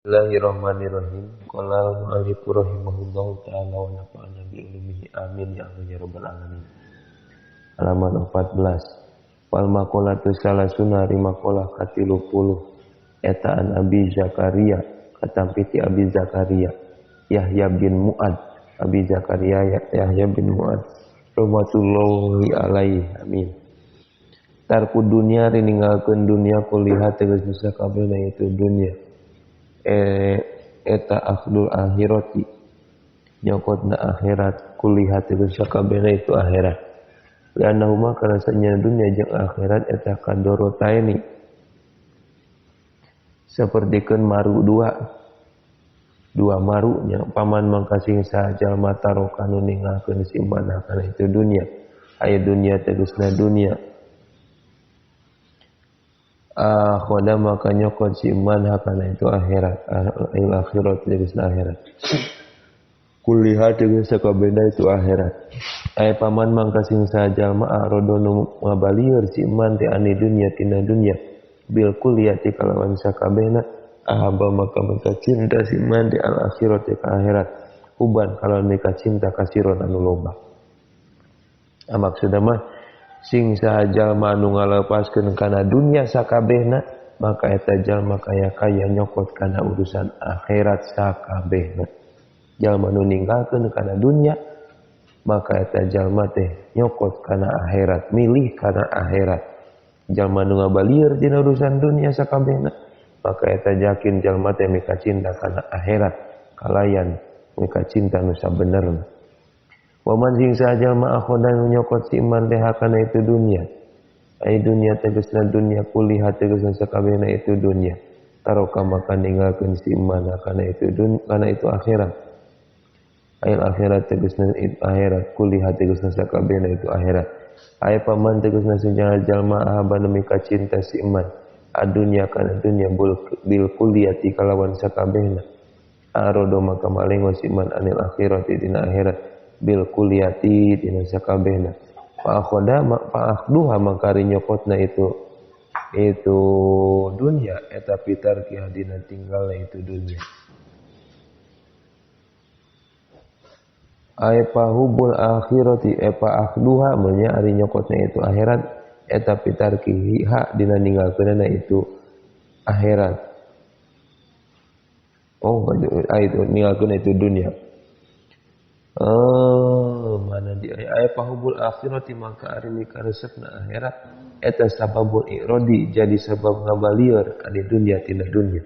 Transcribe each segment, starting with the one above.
Bismillahirrahmanirrahim. Qala al-mu'allif rahimahullahu ta'ala wa nafa'ana bi ulumihi amin ya Allah ya rabbal alamin. Halaman 14. Wal maqalatu salasuna maqalah ka-30 eta an Abi Zakaria katampi ti Abi Zakaria Yahya bin Mu'ad. Abi Zakaria Yahya bin Mu'ad rahmatullahi alaihi amin. Tarku dunya rininggalkeun dunya kuliha tegas bisa kabehna itu dunya. Eta akhdul akhirati nyokotna akhirat kuliha tegas sakabehna itu akhirat. Liannahuma kana sanya dunya jeung akhirat eta kadorotaini sapertikeun maru dua marunya paman mangkasing saha jalma taroka nu ninggalkeun si manah kana itu dunya aya dunya tegasna dunya akhoda maka nyokot si iman hakana itu akhirat il akhirat tegasna akhirat kuliha tegas sakabehna itu akhirat aya paman mangkasing saha jalma arodo nu ngabalieur si iman teh ani dunya tina dunya bil kulliyati kalawan sakabehna ahaba maka maka cinta si iman di al akhirat ka akhirat uban kalau mika cinta kasiron anu loba. Maksudna mah sing saha jalma anu ngalepaskeun kana dunya sakabehna maka eta jalma kaya-kaya nyokot kana urusan akhirat sakabehna. Jalma nu ninggalkeun kana dunya maka eta jalma teh nyokot kana akhirat, milih kana akhirat. Jalma nu ngabalieur dina urusan dunya sakabehna maka eta yakin jalma teh mika cinta kana akhirat kalayan mika cinta nu sabenerna. Wa man sing saha jalma akhoda nu nyokot si iman teh kana itu dunya ai dunya tegasna dunya kuliha tegasna sakabehna itu dunya taroka maka ninggalkeun si iman kana itu dunya kana itu akhirat ai akhirat tegasna akhirat kuliha tegasna sakabehna itu akhirat ai paman tegasna saha jalma ahaba nu mika cinta si iman adunya kana dunya bil kulliyati kalawan sakabehna arodo maka malengo si iman anil akhirati dina akhirat bil kulliyati dina sakabehna fa akhoda fa akhduha maka nyokotna itu dunya eta pitar ki dina tinggalna itu dunya ay pahubul akhirati epa akhduha menya ari nyokotna itu akhirat eta pitarki ha dina ninggalkeunana itu akhirat. Oh, itu ninggalkeun itu dunia. Oh, mana di aya pahubul akhirati maka ari mikaresepna akhirat eta sababul iradi jadi sabab ngabalieur ari dunya tina dunya.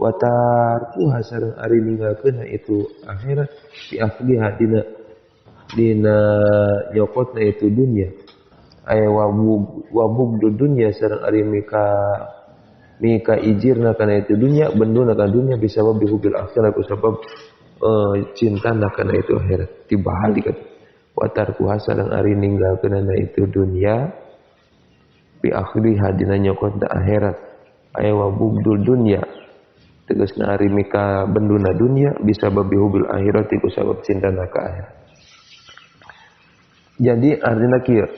Wa tarkuha sareng ari ninggalkeunna itu akhirat bi akhliha dina nyokotna itu dunya. Aya wabugdu dunya sareng ari mika ijirna kana itu dunya benduna kana dunya bisa bihubil akhirat ku sabab cintana kana itu akhirat tibalik atuh. Wa tarkuha sareng ari ninggalkeunana itu dunya bi akhriha dina nyokotna akhirat aya wabugdul dunya tegasna ari mika benduna dunya bisa bihubil akhirat ku sabab cintana ka akhirat. Jadi artinya kieu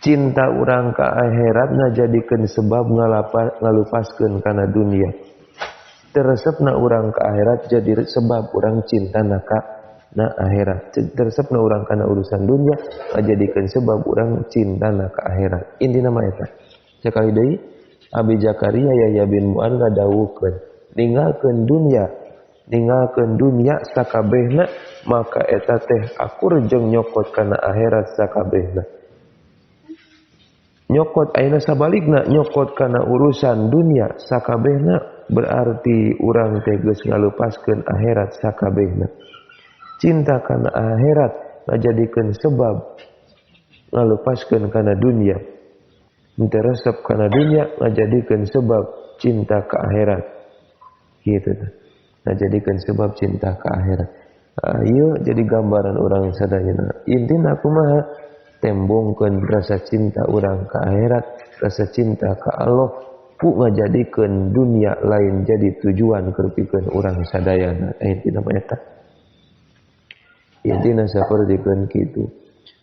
cinta urang ka akhirat ngajadikeun sebab ngalupaskeun kana dunia. Teresepna urang ka akhirat jadi sebab urang cinta na ka na akhirat. Teresepna urang kana urusan dunia ngajadikeun sebab urang cinta na ka akhirat. Intina mah eta. Sakali deui Abi Zakaria Yahya bin Mu'ad ngadawuhkeun ninggalkeun dunya sakabehna maka eta teh akur jeung nyokot kana akhirat sakabehna. Nyokot ayeuna sabalikna nyokot kana urusan dunya sakabehna berarti urang teh geus ngalupaskeun akhirat sakabehna. Cinta kana akhirat ngajadikeun sebab ngalupaskeun kana dunya. Henteu resep kana dunya ngajadikeun sebab cinta ka akhirat. Kitu teh. Ngajadikeun sebab cinta ka akhirat. Ayo jadi gambaran orang sadayana. Intina kumaha tembongkeun rasa cinta urang ka akhirat, rasa cinta ka Allah ku ngajadikeun dunia lain jadi tujuan keur pikeun urang sadayana. Intina mah eta. Intina sapertikeun kitu.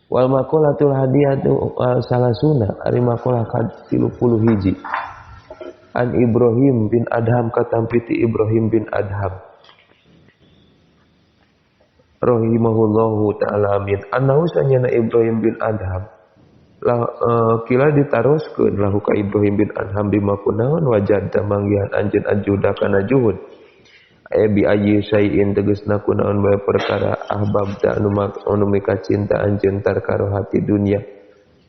Wal maqalatul hadiyatu salasuna ari maqalah ka 31. An Ibrahim bin Adham katampiti Ibrahim bin Adham rahimahullahu ta'ala amin. Annahu sanyana Ibrahim bin Adham lah, kila ditaroskeun lahu ka Ibrahim bin Adham bima kunaon wajadta manggihan anjeun ajuda kana juhud aya bi ayyi syai'in tegasna kunaon bae perkara ahbabta anu mika cinta anjeun tarkarohati dunya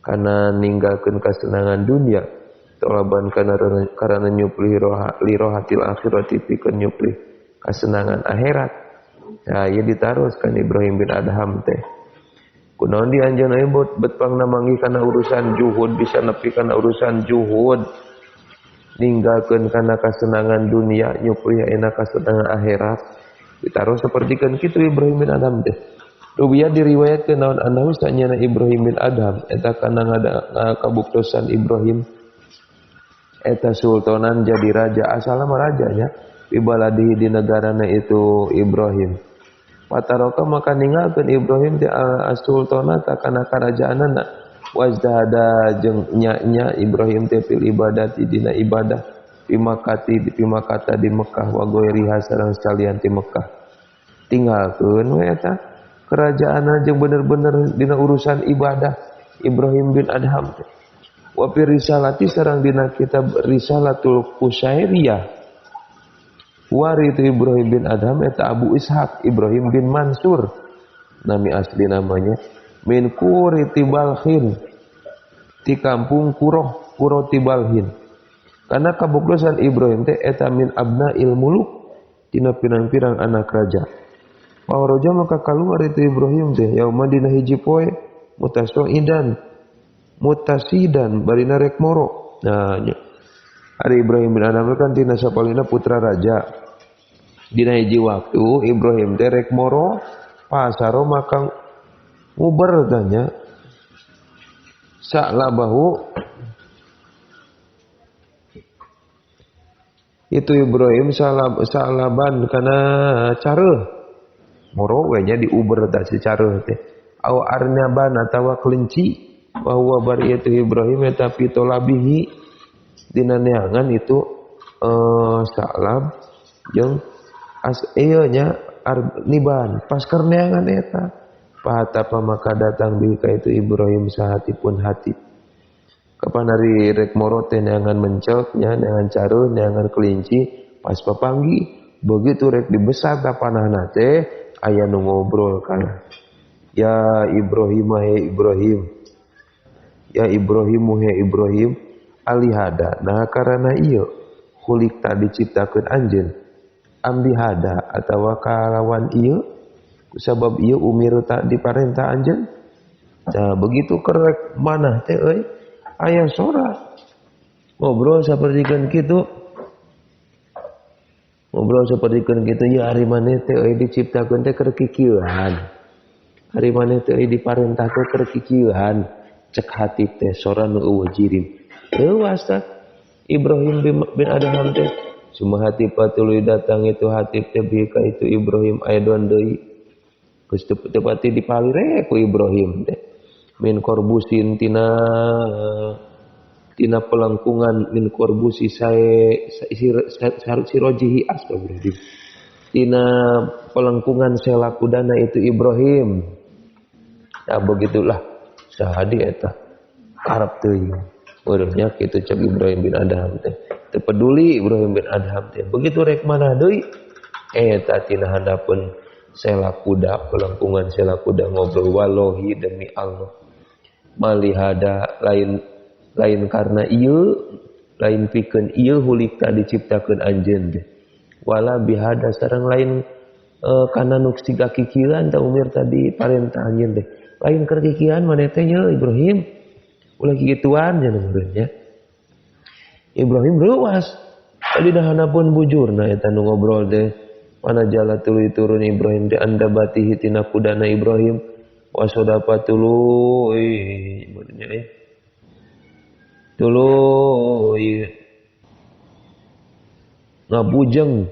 kana ninggalkeun kasenangan dunya tolaban karena nyuplih lirohatil akhirati pikeun nyuplih kasenangan akhirat. Nah, ieu ditaroskan Ibrahim bin Adham teh. Kunaon di anjeun euy bet pangna manggih kana urusan juhud bisa nepi kana urusan juhud ninggalkeun kana kasenangan dunia nyuplih enak kasenangan akhirat. Ditaros sapertikeun kitu Ibrahim bin Adham teh. Rubiya diriwayatkeun naon annahu sanyana Ibrahim bin Adham eta kana kabuktosan Ibrahim eta sultanan jadi raja asalna mah rajanya bibaladihi di negarana itu Ibrahim. Pataroka maka ninggalkeun Ibrahim teh as-sultanata kana karajaanana wazdahada jeung nya-nya Ibrahim teh fil ibadati dina ibadah pimakati di pimakata di Mekah wa ghairiha sareng salian ti Mekah. Tinggalkeun we eta kerajaanna jeung bener-bener dina urusan ibadah Ibrahim bin Adham teh. Wa fi risalati sareng dina kitab Risalatul Qusyairiyah wari itu Ibrahim bin Adham eta Abu Ishaq Ibrahim bin Mansur nami asli namanya min Quriti Balkhin ti kampung Kuroh Qurati Balkhin karena kabuktosan Ibrahim teh eta min abnail muluk tina pirang-pirang anak raja. Pawaroja maka kaluar itu Ibrahim teh yauma dina hiji poe mutasidan mutasidan barina rek moro. Nah, hari Ibrahim bin Adham kan tina sapalina putra raja. Dina hiji waktu Ibrahim teh rek moro pasaro maka nguber tanya sa'labahu itu Ibrahim sa'laban kana careuh moro we nya diuber tah si careuh teh aw arnaban atawa kelinci bahwa bari itu Ibrahim eta pitolabihi dina neangan itu sa'lab jeung as ieu nya niban pas keur neangan eta pahatapa maka datang bi ka itu Ibrahim sahatipun hati kapan hari rek moro teh neangan mencek nya neangan careuh neangan kelinci pas papanggi begitu rek dibesat panahna teh aya nu ngobrol kana ya Ibrahim he Ibrahim ya Ibrahimu he Ibrahim alihada nah karena ieu khuliqta diciptakeun anjeun ambihada atawa kalawan ieu kusabab ieu umirta diparentah anjeun. Nah begitu kerek manah teh euy aya sora ngobrol sapertikeun kitu ngobrol sapertikeun kitu ya ari maneh teh euy diciptakeun teh keur kikieuan ari maneh teh euy diparentah teh keur kikieuan cek hati teh sora nu eueuh jirim leuwas tah Ibrahim bin Adham teh cuma hati patuluy datang itu hati teh bi ka itu Ibrahim aidon deui geus teu pati dipalire ku Ibrahim teh min korbusin tina tina pelengkungan min korbusi sae sirojihi astagfirullahaladzim tina pelengkungan sela kudana itu Ibrahim. Nah begitulah sahadi eta karep teuing urangnya kitu cek Ibrahim bin Adham teh teu peduli Ibrahim bin Adham teh begitu rek mana deui eta tina handapeun sela kuda pelengkungan sela kuda ngobrol wallahi demi Allah malihada lain lain karena ieu lain pikeun ieu hulikta diciptakeun anjeun teh wala bihada sareng lain kana nu siga kikieuan ta umir tadi parentah anjeun teh lain keur kikieuan maneh teh nya Ibrahim ulah kikituan nya meureun nya Ibrahim reuas tadi dahana pun bujurna eta nu ngobrol teh mana jala tuluy turun Ibrahim teh andabatihi tina kudana Ibrahim wasodapa tuluy meureun nya tuluy ngabujeng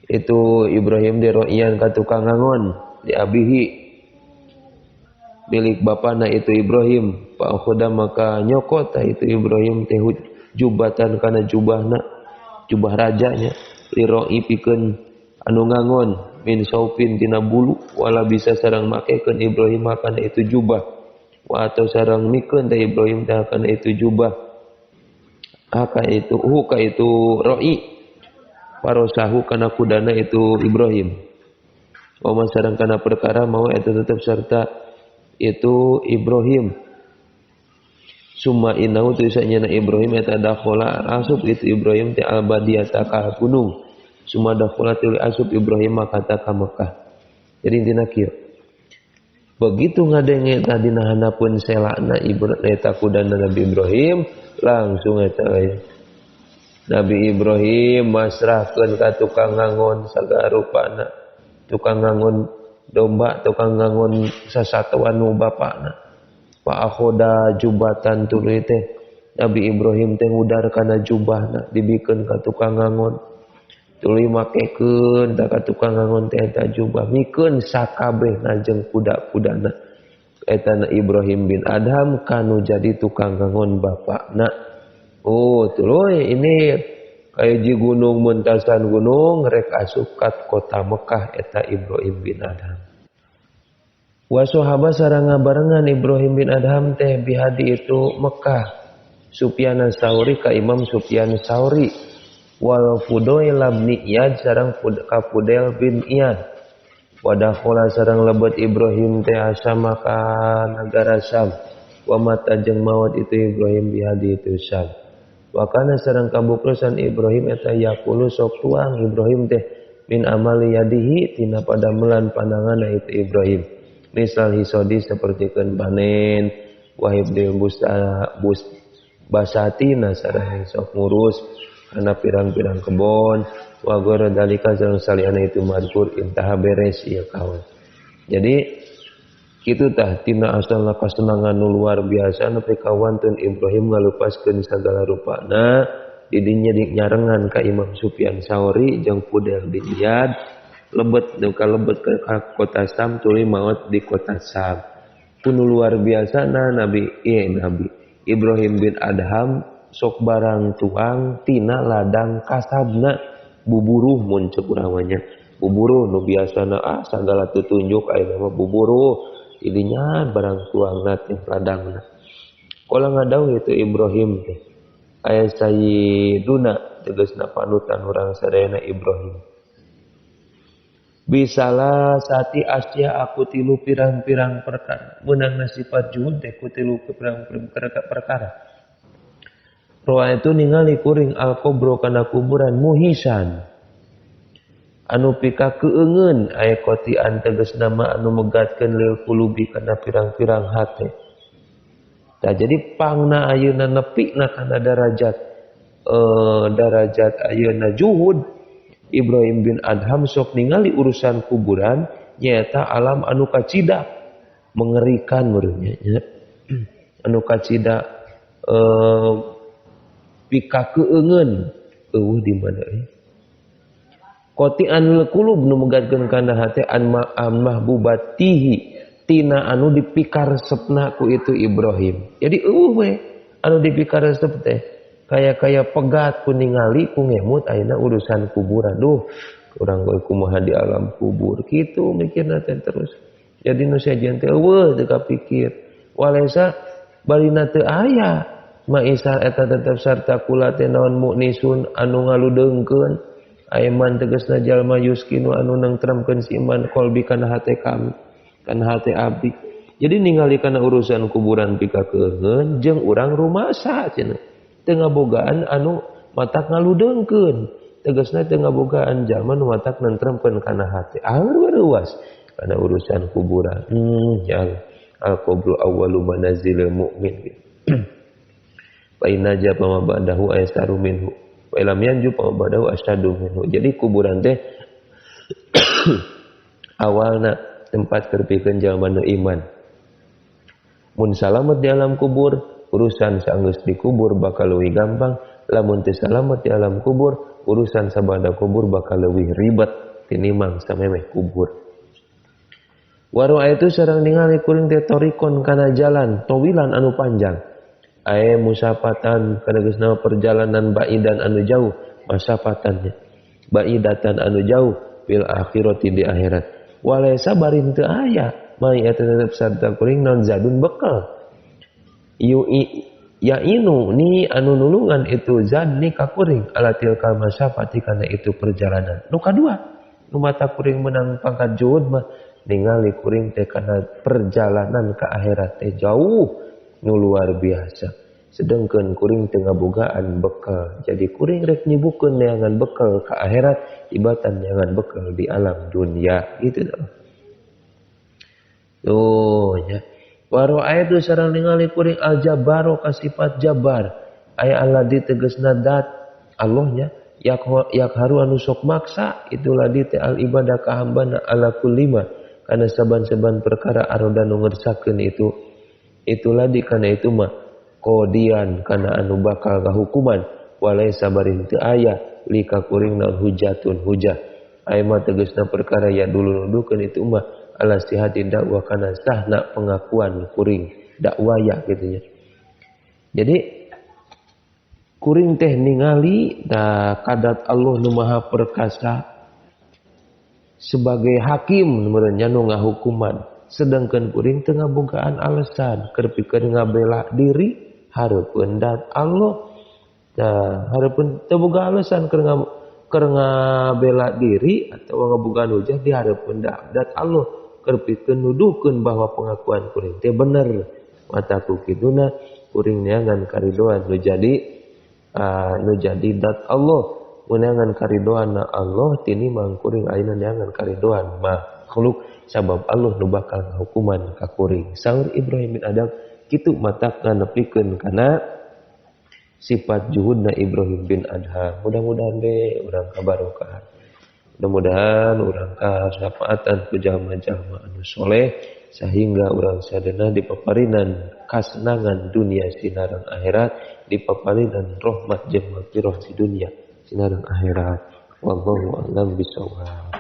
itu Ibrahim deroian ka tukang ngangon di abihi milik bapana itu Ibrahim. Pak Khuda maka nyokot itu Ibrahim teh jubatan kana jubahna jubah rajanya liroi pikeun anu ngangon min saupin tina bulu wala bisa sareng makekeun Ibrahim kana itu jubah wa atau sareng mikeun teh Ibrahim teh kana itu jubah haka itu huka itu roi parosahu kana kudana itu Ibrahim wa sareng kana perkara mau eta tetep serta itu Ibrahim summa innahu tu sanyana Ibrahim eta dakhala asup itu Ibrahim teh albadiyata ka gunung summa dakhala tuluy asup Ibrahim kata ka Mekah. Jadi intina kieu begitu ngadenge tadi nahanapun selakna eta kudana Nabi Ibrahim langsung eta Nabi Ibrahim masrahkeun ka tukang ngangon sagala rupana tukang ngangon domba tukang ngangon sasatuan nu bapakna fa akhoda jubatan tuluy teh Nabi Ibrahim teh ngudar kana jubahna dibikeun ka tukang ngangon tuluy makekeun ta ka tukang ngangon teh eta jubah mikeun sakabehna jeung kuda-kudana eta na Ibrahim bin Adham kanu jadi tukang ngangon bapakna. Oh tuluy ini kayak di gunung mentasan gunung rek asup ka kota Mekah eta Ibrahim bin Adham. Wa sahaba sareng ngabarengan Ibrahim bin Adham teh bihadi itu Mekah Sufyan Sauri ka Imam Sufyan Sauri wal Fudail bin Iyad sareng ka Fudail bin Iyad wa dakhala sareng lebet Ibrahim teh asama ka nagara Syam wa mata jeung maot itu Ibrahim bihadi itu Syam wa kana sareng kabukrusan Ibrahim eta yaqulu sok tuang Ibrahim teh min amali yadihi tina padamelan pandanganna itu Ibrahim misal hisodi sapertikeun panen wahib deul bus basatina sareng sok ngurus kana pirang-pirang kebon wa ghairu dalika sareng saliyana itu madkur intaha beres ieu kawan. Jadi kitu tah tina asalna kasenangan nu luar biasa nepi ka wantun Ibrahim ngalupaskeun sagala rupana didinya nyarengan ka Imam Sufyan Sauri jeung Fudail bin Iyad lebet nu kalebet ke kota Syam tuluy maot di kota Syam. Kuno luar biasa na Nabi Ibrahim bin Adham sok barang tuang tina ladang kasabna buburuh mun ceuk urang mah nya. Buburuh nu biasana sagala tutunjuk ayeuna mah buburuh didinya barang tuangna teh ladangna. Kala ngadawuh itu Ibrahim teh aya sayyiduna tegasna panutan urang sadayana Ibrahim. Bisalah sati asya aku tilu pirang-pirang perkara menang sifat juhud teh ku tilu pirang-pirang perkara. Roa itu ningali kuring al-kubro kana kuburan muhisan anu pika keungeun aya kotian tegas nama anu megatkeun lil kulubi kana pirang-pirang hate. Tah jadi pangna ayeuna nepina kana darajat darajat ayeuna juhud Ibrahim bin Adham sok ningali urusan kuburan nyaeta alam anu kacida mengerikan meureunnya nya. Anu kacida pika keungeun eueuh di mana euy Kotian qulub nu megatkeun kana hate an mahbubatihi tina anu dipikaresepna ku itu Ibrahim. Jadi eueuh we anu dipikaresep teh kaya-kaya pegat ku ningali ku ngemut ayeuna urusan kuburan. Duh, urang we kumaha di alam kubur kitu mikirna teh terus. Jadi nu sejen teh eueuh teu kapikir. Walesa barina teu aya maisal eta tetep sarta kula teh naon muknisun anu ngaludeungkeun aiman tegasna jalma yuskinu anu nengtremkeun si iman qalbi kana hate kami kana hate abdi. Jadi ningali kana urusan kuburan pika keungeun jeung urang rumasa cenah teu ngabogaan anu matak ngaludeungkeun tegasna teu ngabogaan jalma nu matak nengtremkeun kana hate angeur reuas kana urusan kuburan. Ya al qabru awwalu manazilil mukmin. Fa inna ja ma ba'dahu aysaru minhu wa lam yanju fa ba'dahu asyadu minhu. Jadi kuburan teh awalna tempat keur pikeun jalma nu iman. Mun salamet di alam kubur, urusan saenggeus dikubur bakal leuwih gampang. Lamun teu salamet di alam kubur, urusan sabada kubur bakal leuwih ribet tinimbang samemeh kubur. Waroa itu sareng ningali kuring teh torikon kana jalan tawilan anu panjang. Ae musafatan kana perjalanan baidan anu jauh masafatannya baidatan anu jauh fil akhirati di akhirat walaysa barin teu aya mai eta tetep sarta kuring non zadun bekal yu ya inu ni anu nulungan itu zad ni ka kuring ala tilkal masafati kana itu perjalanan nu kadua nu mata kuring menang pangkat juhud mah ningali kuring teh kana perjalanan ke akhirat teh jauh nu luar biasa sedangkan kuring teu ngabogaan bekal jadi kuring rek nyibukeun neangan bekal ke akhirat ibatan neangan bekal di alam dunia gitu dah. Tuh nya waro ayatu sareng ningali kuring al-jabbaro ka sifat jabar aya alladzi tegasna dat Allah nya yak haru anu sok maksa itu ladi teh al ibadah ka hambana ala kullima kana saban-saban perkara aroda nu ngersakeun itu itulah di kana itu mah kodian kana anu bakal kahukuman walaisa barin teu aya lika kuring naon hujatun hujah aya mah tegasna perkara ya dulu nuduhkeun itu mah ala sihati dakwah kana sahna pengakuan kuring dakwah ya gitu nya. Jadi kuring teh ningali da kadat Allah nu maha perkasa sebagai hakim meureun nya nu ngahukuman sedangkan kuring teu ngabogaan alasan keur pikeun ngabela diri hareupeun dat Allah tah hareupeun teu boga alasan keur ngabela diri atawa ngabogaan hujah di hareupeun dat Allah keur pikeun nuduhkeun bahwa pengakuan kuring teh bener mata ku kituna kuring neangan karidoan nu jadi dat Allah neangan karidoan Allah tini mangkuring ayeuna neangan karidoan makhluk sabab Allah nu bakal ngahukuman ka kuring. Saur Ibrahim bin Adham kitu matak nganepikeun kana sifat juhudna Ibrahim bin Adham. Mudah-mudahan be urang kabarokahan. Mudah-mudahan urang kasyafaatan ku jalma-jalma anu soleh sehingga urang sadana dipaparinan kasenangan dunia sinareng akhirat, dipaparinan rahmat jeung magfirah di dunia sinareng akhirat. Wallahu a'lam bishawab.